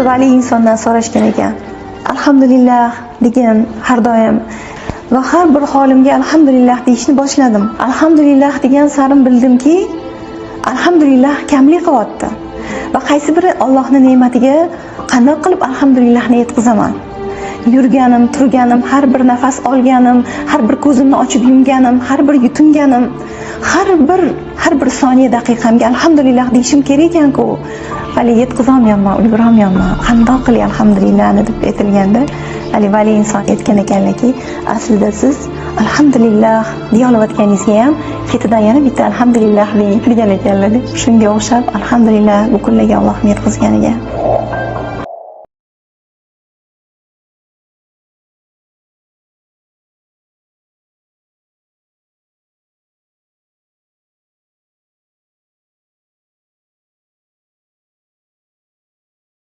Bir vali insondan so'rashgan ekan: "Alhamdulillah degan har doim va har bir holimga alhamdulillah deyishni boshladim. Alhamdulillah degan sarim bildimki, alhamdulillah kamlik qilyapti va qaysi biri Allohning ne'matiga qandoq qilib alhamdulillahni yetkazaman? Yurganim, turganim, har bir nafas olganim, har bir ko'zimni ochib yumganim, har bir yutinganim, har bir soniya daqiqamga alhamdulillah deyishim kerak ekan-ku. Hali yetkazolmayapman, ulgurolmayapman. Qandoq qilay alhamdulillahni?" deb aytilganda, hali vali inson aytgan ekanlarki, aslida siz alhamdulillah deya olayotganingizga ham ketidan yana bitta alhamdulillah deng degan ekanlar. Shunga o'xshab alhamdulillah bu kunlarga Allohim yetkazganiga.